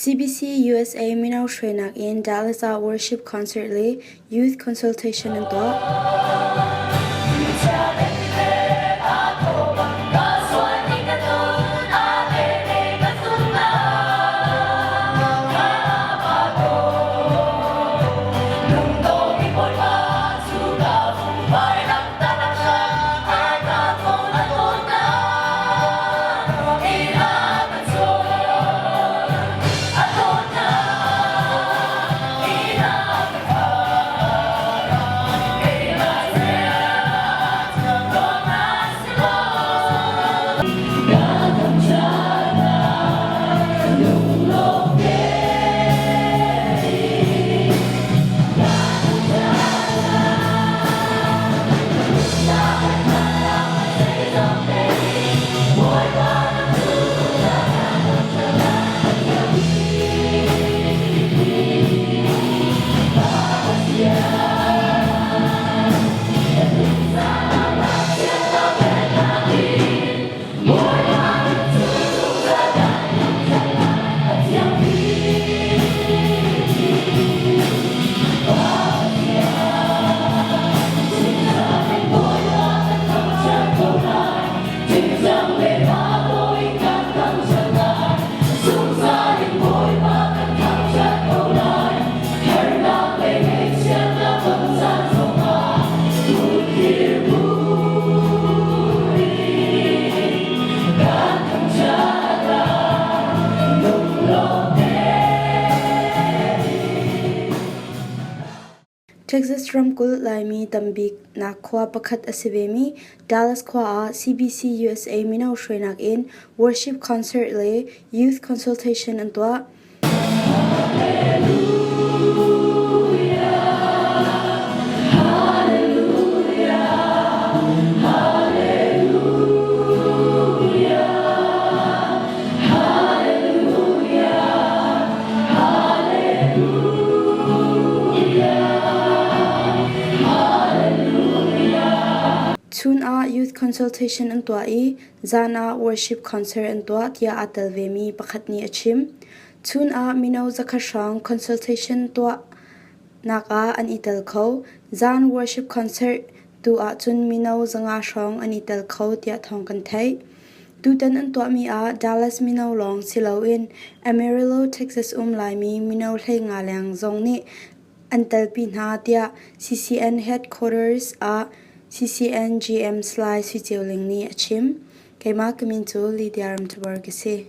CBC USA mino hruainak in Dallas ah worship concert le youth consultation an tuah. Texas ramkulh Laimi tambik nak khua pakhat a si vemi Dallas khua ah CBC USA mino hruainak in worship concert le youth consultation an tuah. Chun ah youth consultation an tuah i zan ah worship concert an tuah tiah aa tel vemi pakhat nih a chim. Chun ah mino zakhat hrawng consultation tuahnak ah an i tel kho. Zan worship concert tu ahcun mino 500 hrawng an i tel kho tiah thawng kan theih. Tutan an tuahmi ah Dallas mino lawng si loin Amarillo, Texas um Laimi mino 15 leng zong nih an telpi hna tiah CCN headquarters ah CCN GM Salai Sui Ceu Ling nih a chim. Keimah ka min cu Lydia Ramthabor ka si.